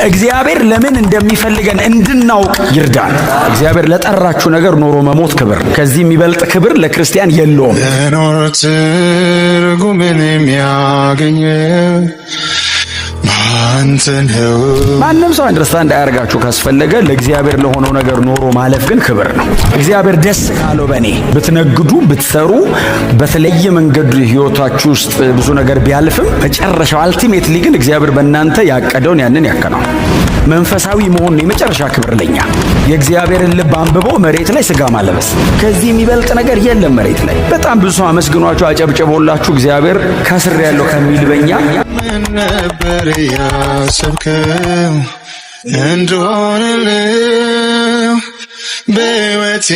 እግዚአብሔር ለምን እንደሚፈልገን እንድናውቅ ይርዳን። እግዚአብሔር ለጠራችሁ ነገር ኖሮ መሞት ክብር፣ ከዚህ የሚበልጥ ክብር ለክርስቲያን የለውም። መኖር ትርጉምን የሚያገኘው አንተ ነው። ማንም ሰው understand አያርጋችሁ ካስፈለገ ለእግዚአብሔር ለሆነው ነገር ኖሮ ማለፍ ግን ክብር ነው። እግዚአብሔር ደስ ካለው በእኔ ብትነግዱ፣ ብትሰሩ፣ በተለየ መንገድ ህይወታችሁ ውስጥ ብዙ ነገር ቢያልፍም መጨረሻው ultimately ግን እግዚአብሔር በእናንተ ያቀደውን ያንን ያከናውናል። መንፈሳዊ መሆን ነው የመጨረሻ ክብር ለኛ። የእግዚአብሔርን ልብ አንብቦ መሬት ላይ ስጋ ማለበስ፣ ከዚህ የሚበልጥ ነገር የለም መሬት ላይ። በጣም ብዙ ሰው አመስግኗችሁ አጨብጭቦላችሁ እግዚአብሔር ከስር ያለው ከሚል በኛ ምን ነበር ያሰብከው እንደሆነልህ በሕይወቴ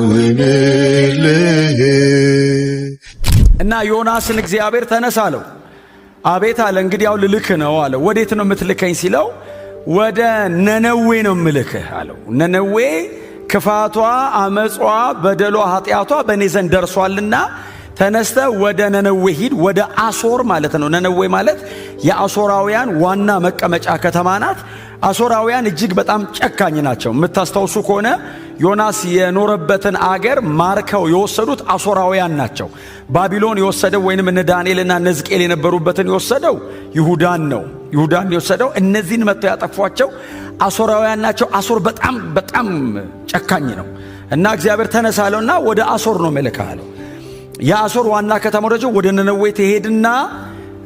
እንዳከናውንልህ? እና ዮናስን እግዚአብሔር ተነሳ አለው። አቤት አለ። እንግዲህ ያው ልልክ ነው አለ። ወዴት ነው የምትልከኝ ሲለው ወደ ነነዌ ነው የምልክህ አለው። ነነዌ ክፋቷ፣ አመጿ፣ በደሏ፣ ኃጢአቷ በእኔ ዘንድ ደርሷልና ተነስተ ወደ ነነዌ ሂድ። ወደ አሶር ማለት ነው። ነነዌ ማለት የአሶራውያን ዋና መቀመጫ ከተማ ናት። አሶራውያን እጅግ በጣም ጨካኝ ናቸው። የምታስታውሱ ከሆነ ዮናስ የኖረበትን አገር ማርከው የወሰዱት አሶራውያን ናቸው። ባቢሎን የወሰደው ወይንም እነ ዳንኤልና እነ ሕዝቅኤል የነበሩበትን የወሰደው ይሁዳን ነው። ይሁዳን የወሰደው፣ እነዚህን መጥተው ያጠፏቸው አሶራውያን ናቸው። አሶር በጣም በጣም ጨካኝ ነው እና እግዚአብሔር ተነሳ አለውና ወደ አሶር ነው መልክህ አለው። የአሶር ዋና ከተማ ወደ ነነዌ ትሄድና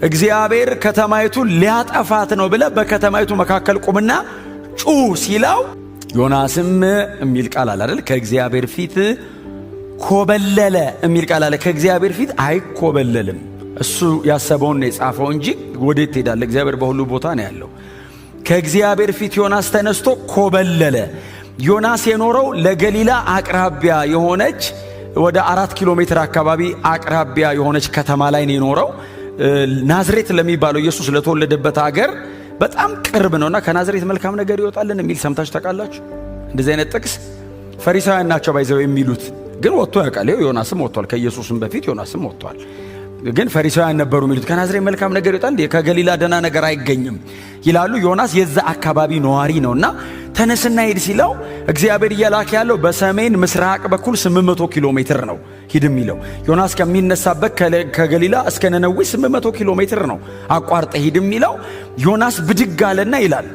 እግዚአብሔር ከተማይቱ ሊያጠፋት ነው ብለህ በከተማይቱ መካከል ቁምና ጩህ ሲለው ዮናስም የሚል ቃል አለ አይደል? ከእግዚአብሔር ፊት ኮበለለ የሚል ቃል አለ። ከእግዚአብሔር ፊት አይኮበለልም። እሱ ያሰበውን ነው የጻፈው እንጂ ወዴት ትሄዳለህ? እግዚአብሔር በሁሉ ቦታ ነው ያለው። ከእግዚአብሔር ፊት ዮናስ ተነስቶ ኮበለለ። ዮናስ የኖረው ለገሊላ አቅራቢያ የሆነች ወደ 4 ኪሎ ሜትር አካባቢ አቅራቢያ የሆነች ከተማ ላይ ነው የኖረው። ናዝሬት ለሚባለው ኢየሱስ ለተወለደበት አገር በጣም ቅርብ ነውና ከናዝሬት መልካም ነገር ይወጣልን የሚል ሰምታችሁ ታውቃላችሁ? እንደዚህ አይነት ጥቅስ ፈሪሳውያን ናቸው by the way የሚሉት፣ ግን ወጥቶ ያውቃል። ይኸው ዮናስም ወጥቷል። ከኢየሱስም በፊት ዮናስም ወጥቷል። ግን ፈሪሳውያን ነበሩ የሚሉት፣ ከናዝሬት መልካም ነገር ይወጣል እንዴ? ከገሊላ ደህና ነገር አይገኝም ይላሉ። ዮናስ የዛ አካባቢ ነዋሪ ነውና ተነስና ሂድ ሲለው እግዚአብሔር እየላከ ያለው በሰሜን ምስራቅ በኩል 800 ኪሎ ሜትር ነው ሂድ የሚለው። ዮናስ ከሚነሳበት ከገሊላ እስከ ነነዌ 800 ኪሎ ሜትር ነው አቋርጠ ሂድ የሚለው። ዮናስ ብድግ አለና ይላል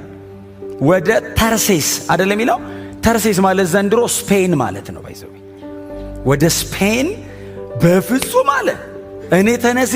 ወደ ተርሴስ አይደለም የሚለው። ተርሴስ ማለት ዘንድሮ ስፔን ማለት ነው። By the way ወደ ስፔን በፍጹም አለ እኔ ተነስቼ